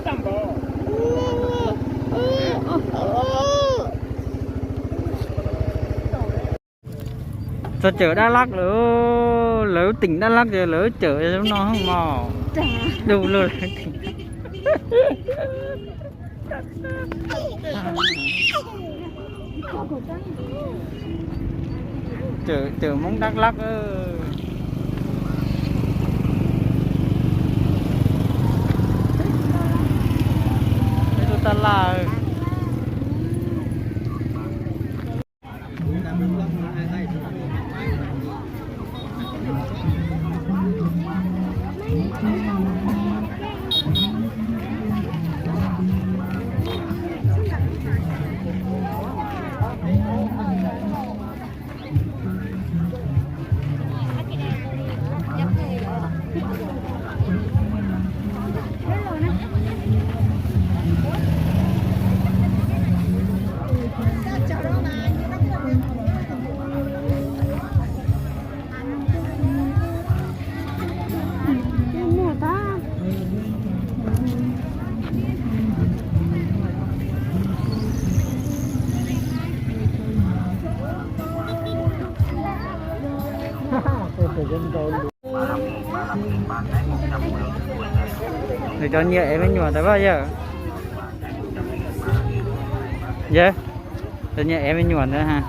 Txog cawm Dak Lak lawm, lawv tim Dak Lak ces lawv cawm no mos, du lug. Cawm Hmoob Dak Lak. Peb tuaj taj laj. Nws cov nyiaj ev me nyuam ntawd yawg. Yawg, cov nyiaj ev me nyuam ntawd ha.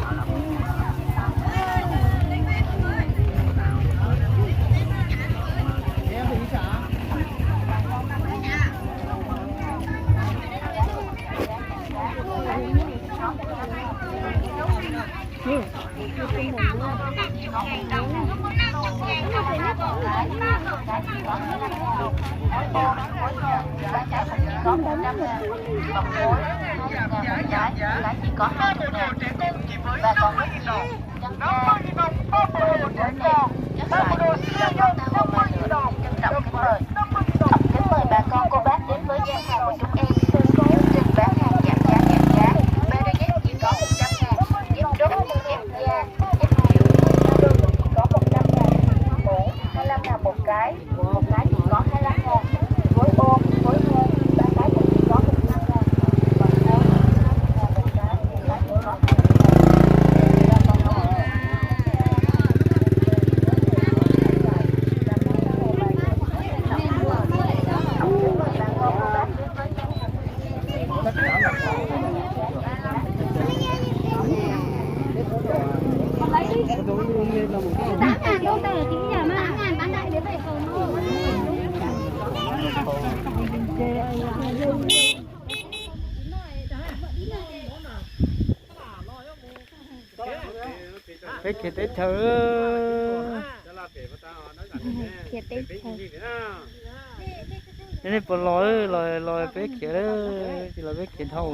Nhân ra, nhân ra, các loại, các loại ta hôm nay được trân trọng kính mời. Kính mời bà con cô bác đến với gian hàng của chúng em. Chương trình bán hàng giảm giá, giảm giá. Ba đôi dép chỉ có một trăm ngàn. Dép trúc, dép da, dép triệu. Ba đôi chỉ có một trăm ngàn. Mũ, hai lăm ngàn một cái. Một cái chỉ có hai lăm ngàn. Túi ôm, túi ôm, ba cái cũng chỉ có một trăm ngàn. Còn túi, hai lăm ngàn một cái, một cái chỉ có hai lăm ngàn. Peb khiav teb chaws. Khiav teb chaws. Nej puas los, los, los peb khiav, tsis los peb khiav dhau.